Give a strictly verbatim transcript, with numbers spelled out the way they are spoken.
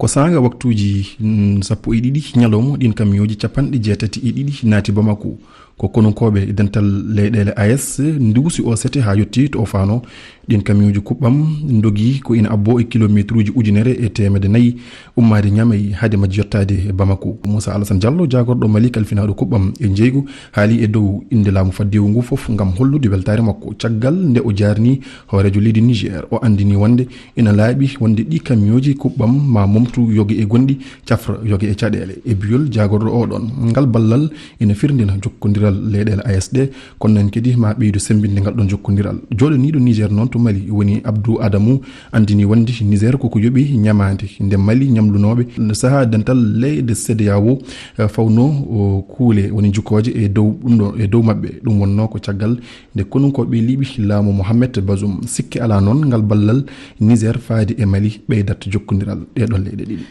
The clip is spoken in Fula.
O saanga waktuuji, mm, sappo e ɗiɗi ñalawma, ɗin kamiyooji capanɗe jeetati e ɗiɗi naati Bamako. Ko konunkooɓe dental leyɗeele A E S nduusi o sete haa yotti to o faano. Ɗin kamiyooji kuɓɓam ndogi ko ina abboo e kilomeetruuji ujunere e teemedde nayi, ummaade Ñamey hade majji yottaade e Bamako. Moussa Alassane Diallo, jaagorɗo Mali kalfinaaɗo kuɓɓam e njeeygu, haali e dow innde laamu faddewu ngu fof ngam hollude weltaare makko. Caggal nde o jaarni hooreejo leydi Niger, o anndini wonde ina laaɓi wonde ɗi kamiyooji kuɓɓam ma momtu yoge e gonɗi, cafra yoge e caɗeele. E biyol jaagorɗo oɗon, ngal ballal ina firndina jokkondiral leyɗeele A E S ɗe, kono noon kadi ma ɓeydu semmbinde ngal ɗon jokkondiral. Jooɗaniiɗo Niger noon to Mali woni Abdou Adamou, anndini wonde Niger koko yoɓi ñamaande nde Mali ñamlunooɓe sahaa dental leyɗe C E D E A O, eh, fawno o kuule woni jukkooje e dow ɗum ɗo, e dow maɓɓe. Ɗum wonnoo ko caggal nde konunkooɓe liɓi laamu Mohamed Bazoum. Sikke alaa noon ngal ballal Niger faade e Mali ɓeydat jokkondiral ɗeɗon leyɗe ɗiɗi.